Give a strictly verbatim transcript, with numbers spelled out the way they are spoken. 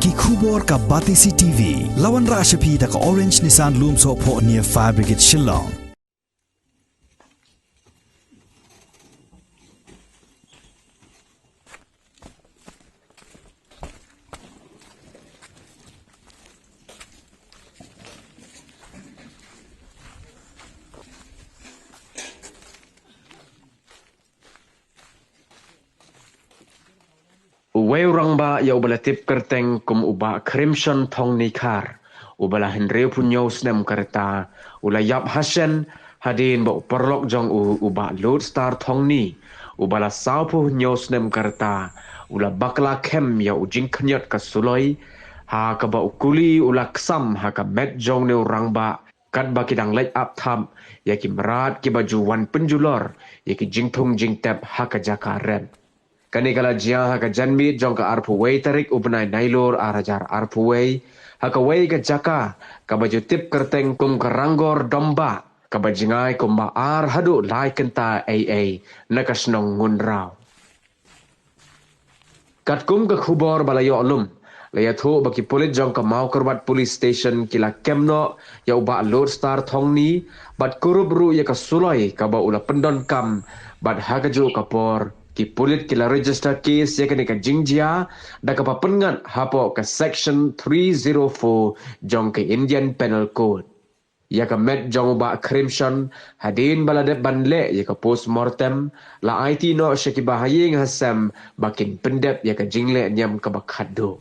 Ki khubor ka Batesi T V. La wanrah sha phi da ka Orange Nissan Lumsohphoh near Fire Brigade Shillong. Uwei u rangbah ïa uba la tip kyrteng kum u Bah Crimson Thongni Khar, uba la hynriewphew hynñiew snem ka rta, u la ïap hashen hadien ba u paralok jong u, u Bah Lodestar Thongni, uba la sawphew hynñiew snem ka rta, u la bakla khem ïa u jingkhynñiot ka suloi, ha kaba u kuli u la ksam ha ka met jong une u rangbah, katba ki dang leit ap thap ïa ki mrad kiba ju wan pynjulor ïa ki jingthung jingtep ha ka jaka rep. Kane ka la jia ha ka janmiet jong ka arphew wei tarik u bnai Nailur ar hajar arphew wei, ha kawei ka jaka kaba ju tip kyrteng kum ka Ranggor Dombah, kaba jngai kumba ar haduh lai kynta ei ei na ka shnong Ngunraw. Katkum ka khubor ba la ïoh lum, la ïathuh ba ki pulit jong ka Mawkyrwat Police Station ki la kem noh ïa u Bah Lodestar Thongni, bad kurup ruh ïa ka suloi kaba u la pyndonkam, bad ha kajuh ka por ki pulit ki la register case ïa kane ka jingjia da kaba pynngat hapoh ka Section three zero four jong ka Indian Penal Code. Ïa ka met jong u Bah Crimson, hadien ba la dep ban leh ïa ka postmortem, la aiti noh sha kiba ha ïing ha sem ba kin pyndep ïa ka jingleh niam kaba khatduh.